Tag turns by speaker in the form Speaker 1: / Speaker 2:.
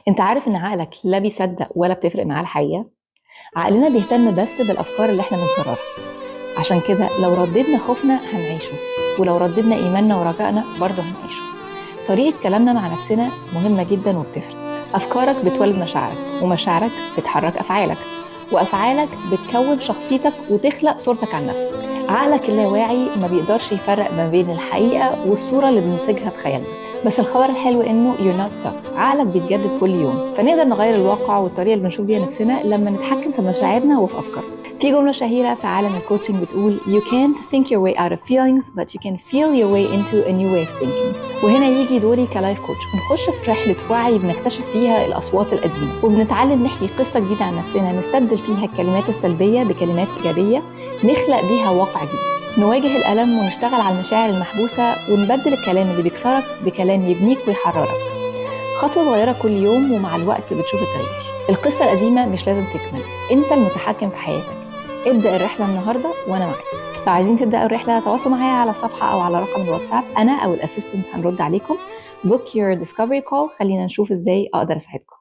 Speaker 1: انت عارف ان عقلك لا بيصدق ولا بتفرق معاه الحقيقه؟ عقلنا بيهتم بس بالافكار اللي احنا بنكررها. عشان كده لو رددنا خوفنا هنعيشه، ولو رددنا ايماننا ورجائنا برضه هنعيشه. طريقه كلامنا مع نفسنا مهمة جدا وبتفرق. افكارك بتولد مشاعرك، ومشاعرك بتحرك افعالك، وافعالك بتكون شخصيتك وتخلق صورتك عن نفسك. عقلك اللاواعي ما بيقدرش يفرق ما بين الحقيقة والصورة اللي بننسجها في خيالنا. بس الخبر الحلو انه you're not stuck. عقلك بيتجدد كل يوم، فنقدر نغير الواقع والطريقة اللي بنشوف بيها نفسنا لما نتحكم في مشاعرنا وفي افكارنا. في جملة شهيرة في عالم ال coaching بتقول you can't think your way out of feelings، but you can feel your way into a new way of thinking. وهنا يجي دوري ك life coach. بنخش في رحلة وعي بنكتشف فيها الأصوات القديمة، وبنتعلم نحكي قصة جديدة عن نفسنا، نستبدل فيها الكلمات السلبية بكلمات إيجابية نخلق بيها واقع جديد. نواجه الألم ونشتغل على المشاعر المحبوسة، ونبدل الكلام اللي بيكسرك بكلام يبنيك ويحررك. خطوة صغيرة كل يوم، ومع الوقت بتشوف التغيير. القصة القديمة مش لازم تكمل، انت المتحكم في حياتك. ابدأ الرحلة النهاردة وأنا معاك. لو عايزين تبدأوا الرحلة تواصلوا معايا على الصفحة أو على رقم الواتساب، أنا أو ال assistant هنرد عليكم. book your discovery call، خلينا نشوف إزاي أقدر أساعدكم.